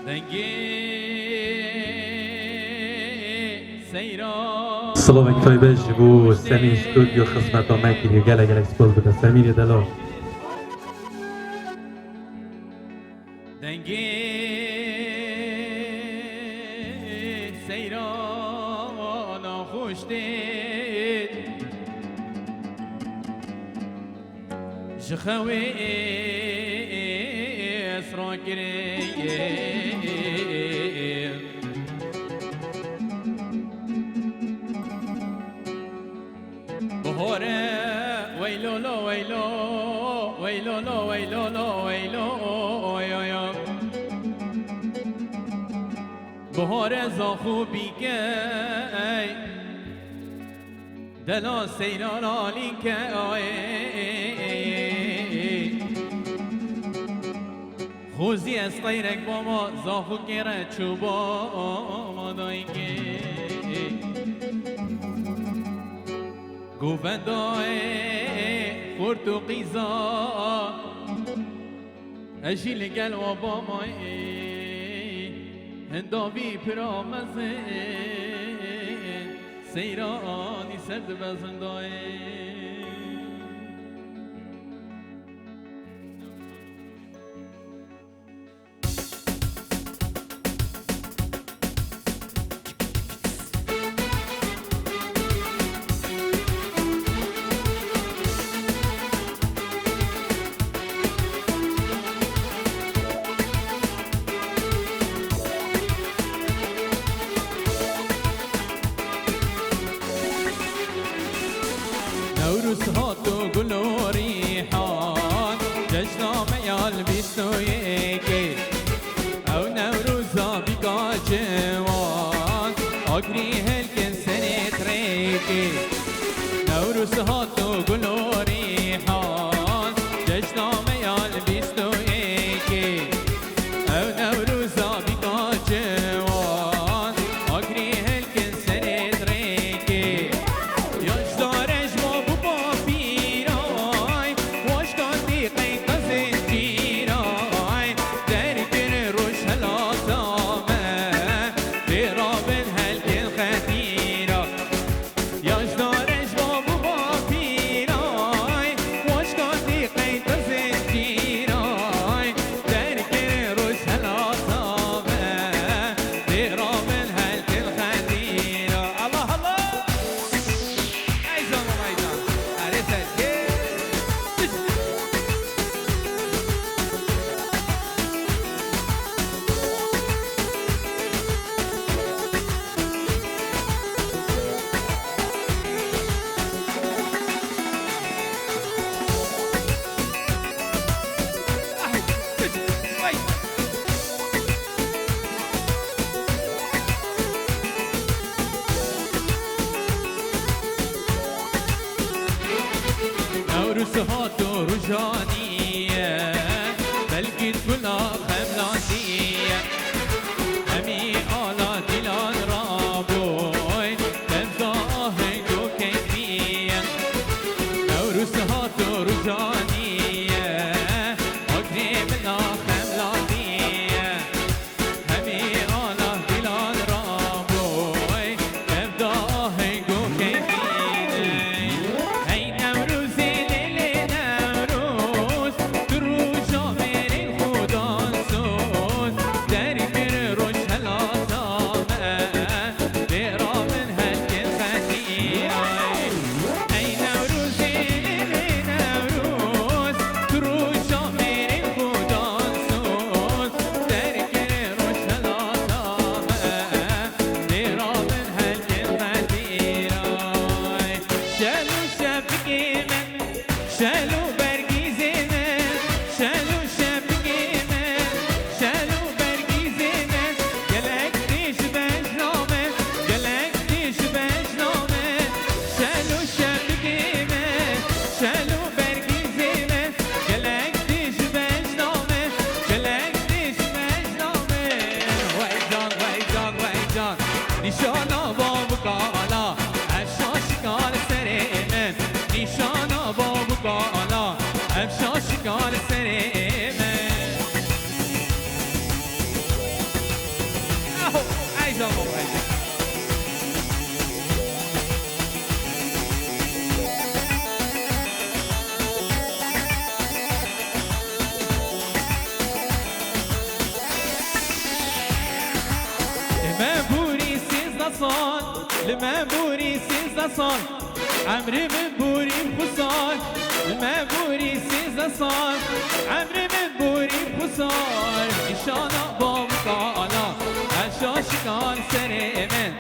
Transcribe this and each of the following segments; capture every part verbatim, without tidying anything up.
Dengê seyran. Silavek taybet ji bo Semîr Studio xizmeta me kiriye. Gelek gelek spas bide Semîrê delal. Dengê seyrana xweş tê. Ji xewê esra kirê bihore, weylo lo, weylo, weylo lo, weylo lo, weylo, oy, oy, oy. Bihore zaxo bîkey. Dela seyran alî ke ayê. Xozî ez qeyrek bama, zaxo kêre çû bama dayikê. Govendayê xort û qîza. Ez jî li gel wa bamayê, hinda vî pira mezin, seyranî ser dibe zindayê. Newrûz hat û gul û rîhan, cejna me ya li bîst û yekê. Ew Newroza bîka ciwan, agirî helkin serê trêkê. Newroz hat û gul û rîhan, cejna me ya li bîst û yekê. Ew Newroza bîka ciwan, agirî helkin serê trêkê. Yaş dare ji bo bû bapîray, waşkan dî qeyta zincîray, derkir roj helata me, bê rabin helkin xetîra. Yaş dare ji bo bû bapîray, waşkan dî qeyta zincîray, derkir roj helata me, bê rabin helkin xetîra. Allah Allah! Ey zana meydan, erê serkê. Newroz hat û rojaniye, belkî gula xemlaniye. Hemî ala dîlan raboy, devda aheng û keyfiye. Newroz hat û rojaniye, agirê min a xemlaniye. Hemî ala dîlan raboy, devda aheng û keyfî ne. Hey Newrozê lê lê Newroz, Me borî sêzdeh sal, emrê min borî xwe sar. Me borî sêzdeh sal, emrê min borî xwe sar. Nîşana bavka ala, her şaşikan serê min.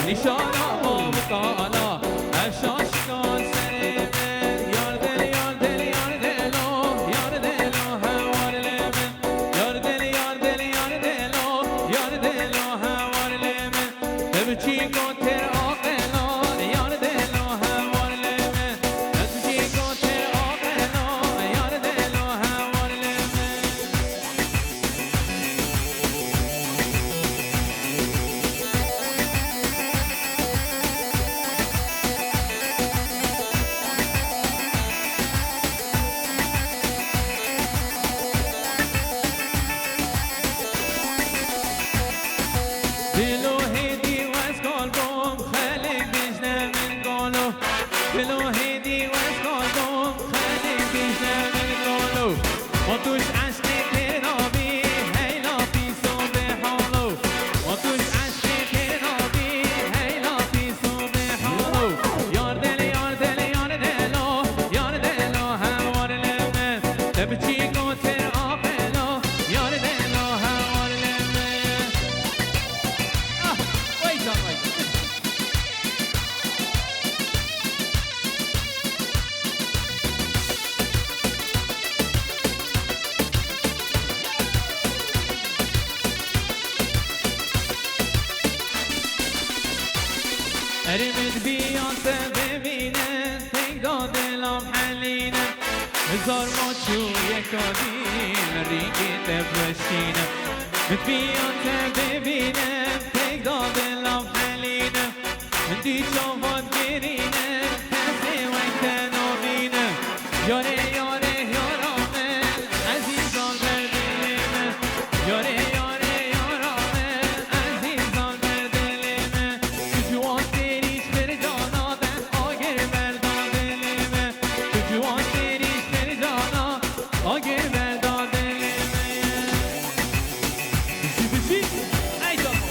Nîşana bavka ala, her şaşikan serê min. Yar deli, yar deli, yar delo, yar delo heval lê min. Yar deli, yar deli, yar delo, yar delo heval lê min. Te bi çîko têr aqila, yar delo heval lê min. Te bi çîko têr aqila, yar delo heval lê min. Dilo hêdî wez kal bom, xelê bijne min galo. Dilo hêdî wez kal bom, xelê bijne min galo. Ma tu ji eşqê têra bî, heyla pîso bê halo. Ma tu ji eşqê têra bî, heyla pîso bê halo. Yar deli, yar deli, yar delo, yar delo heval lê min. Te bi çîko têr aqila, yar delo heval lê min. Ah, vay canına. Erê min biya te bibîne, teng da dilam helîne. Hezar maç û yeka dîn, rîngê te bişîne. Min biya te bibîne, teng da dilam helîne. Min dî çavan girîne, hezê wek te nabîne. Yarê, yarê, yara min, ezîzan ber dilê min. Yarê, yarê, yara min, ezîzan ber dilê min. Tu ciwan têrî ji vir cana de, agir berda dilê min. Tu ciwan têrî ji vir cana, agir berda dilê min. Bijî, bijî, ey canım.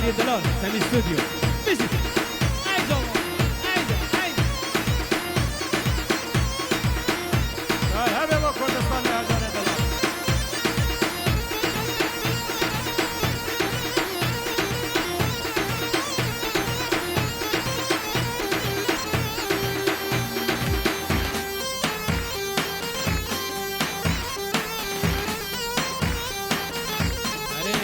Delal, Semî Studio. Music. Haydi oğlum, haydi, haydi. Ya hebe bak Kurdistan ya, Ercan Delal. Erê!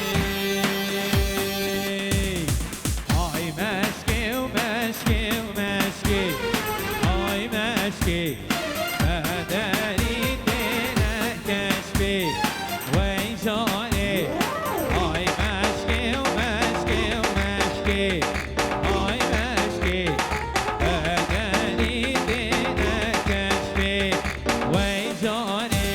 Ay meşkê û meşkê û meşkê, ay meşkê, bedelî têne keşfê wey canê. Ay meşkê û meşkê û meşkê, ay meşkê, bedelî têne keşfê wey canê.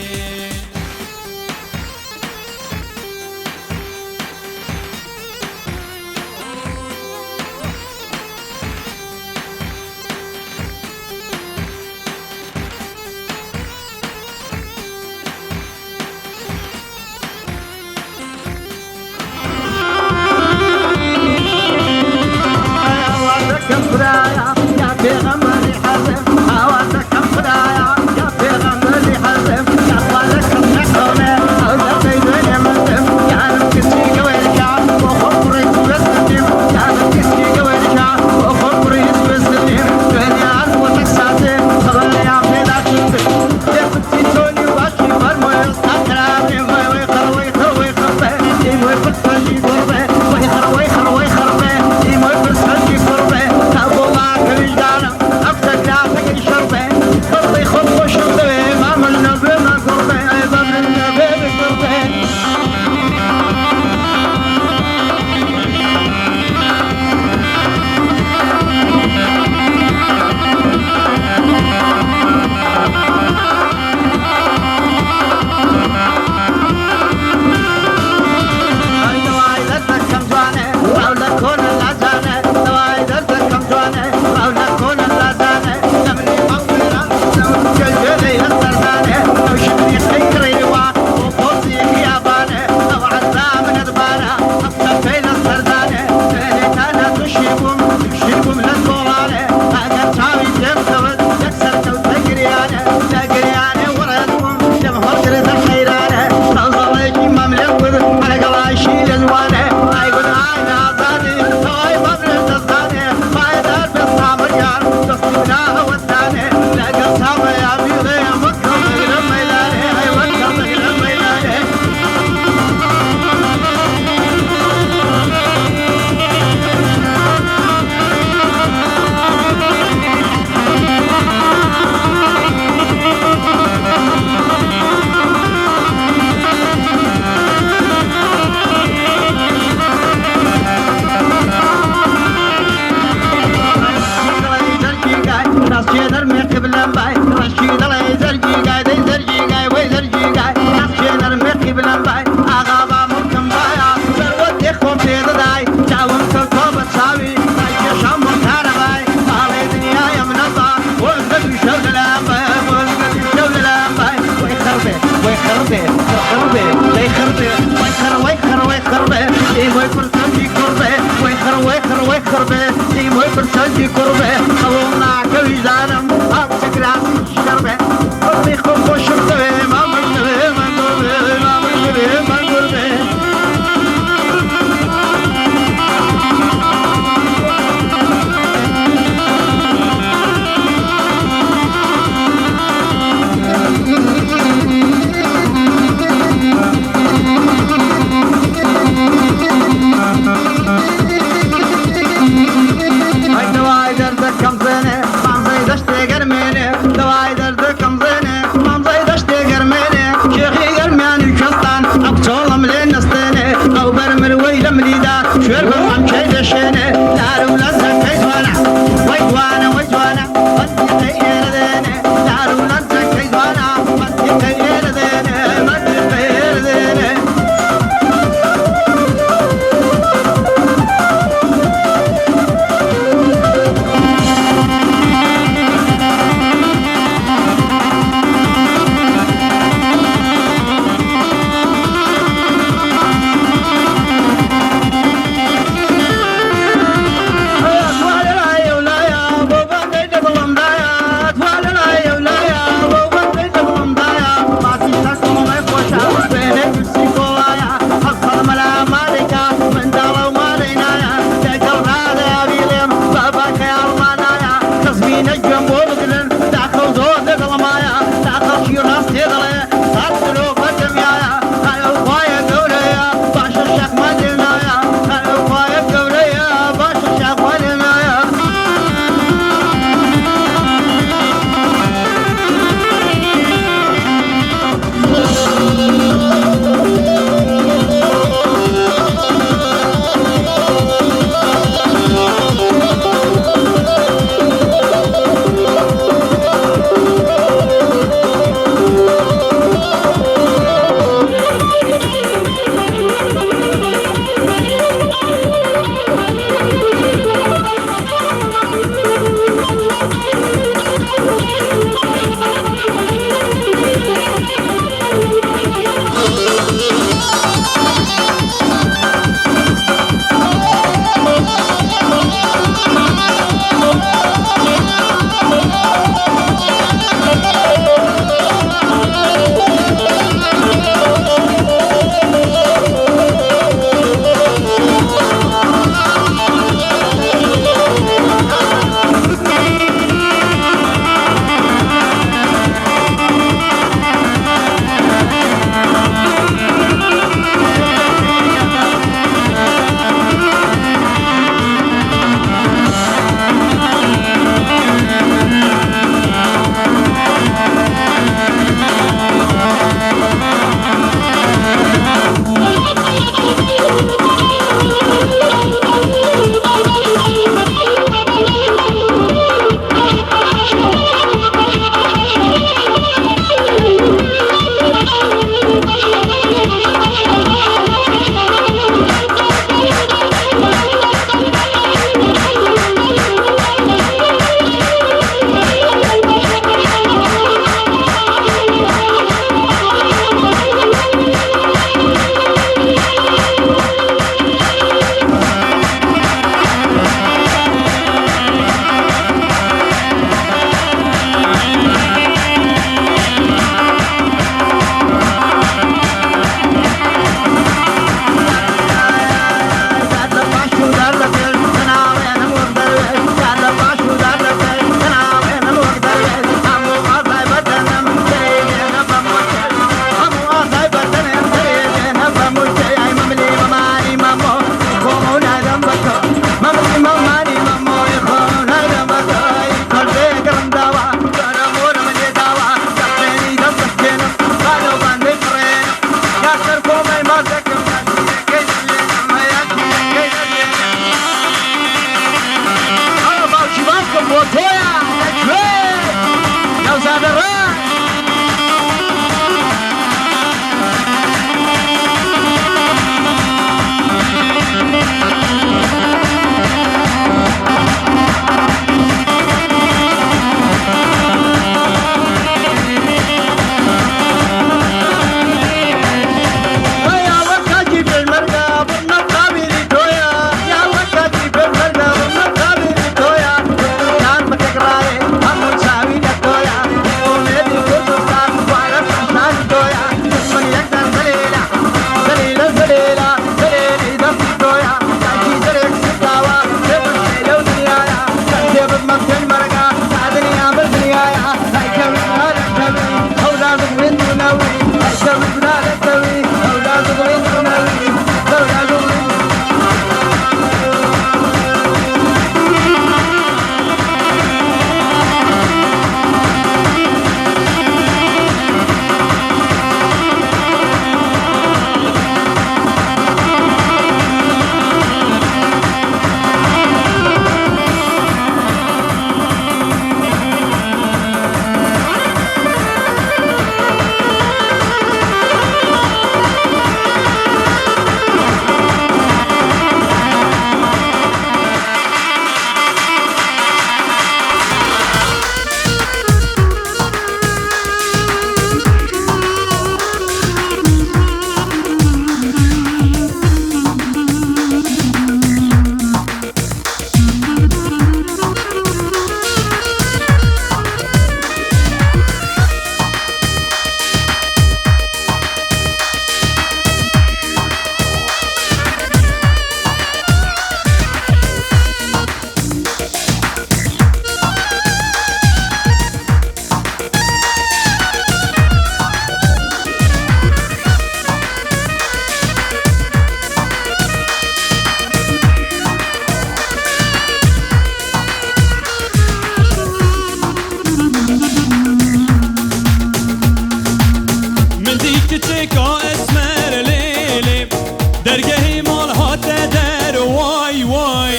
Dergehê mal hate der, way way.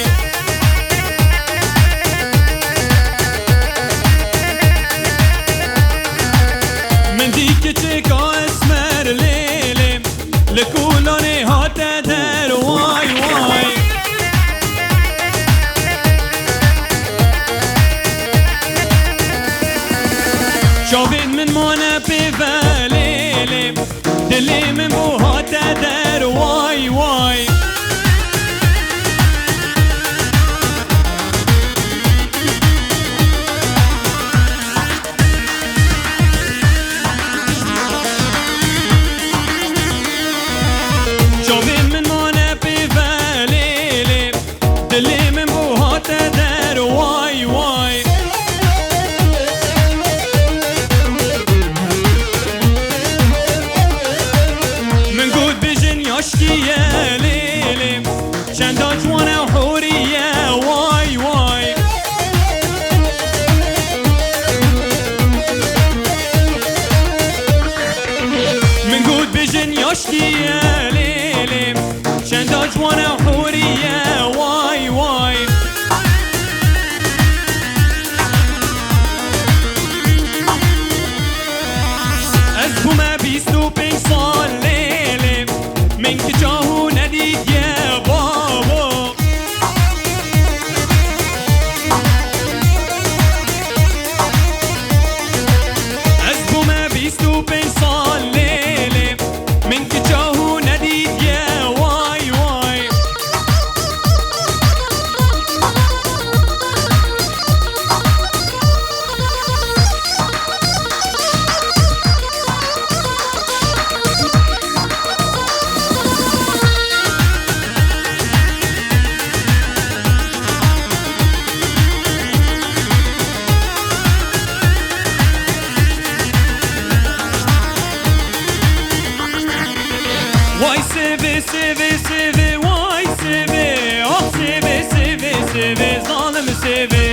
Min dî kiçika esmer lê lê, li kulanê hate der, way way. Çavên min mane pê ve lê lê, dilê min bû hate der, way way. Çavên min mane pê ve lê lê, dilê min bû hate der, way way. Min got bêjin yaşkiye lê lê, çenda ciwan e hûriye, way way. Min got bêjin yaşkiye lê lê, çenda ciwan e hûriye, way way. Ez bûme bîst û pênc sal lê lê, min kiça hû nedîtiye babo. Ez bûme bîst û pênc sal lê lê, min kiça hû nedîtiye, way way. Vay sêvê, sêvê, sêvê, vay sêvê, ah sêvê, sêvê, sêvê, zalim sêvê.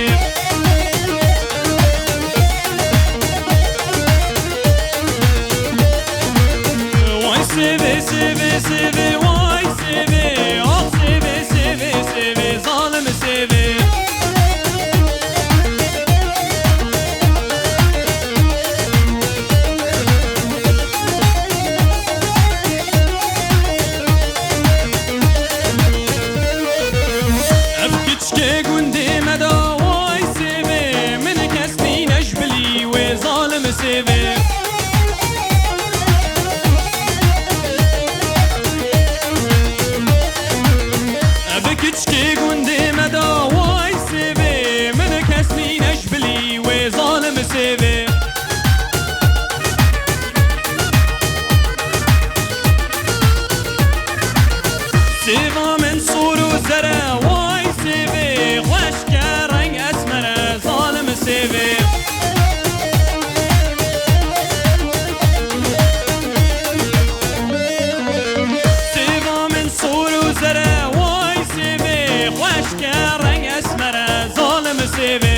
Vay sêvê, sêvê, sêvê, vay sêvê, ah sêvê, sêvê, sêvê, zalim sêvê. Ev kiçkê gundê me da, way sêvê, min kes nîne ji bilî wê, zalim sêvê. Ev kiçkê gundê me da, way sêvê, min kes nîne ji bilî wê, zalim sêvê. Sêva min sor û zer e, way sêvê, xweşk e, reng esmer e, zalim sêvê. Sêva min sor û zer e, way sêvê, xweşk e, reng esmer e, zalim sêvê.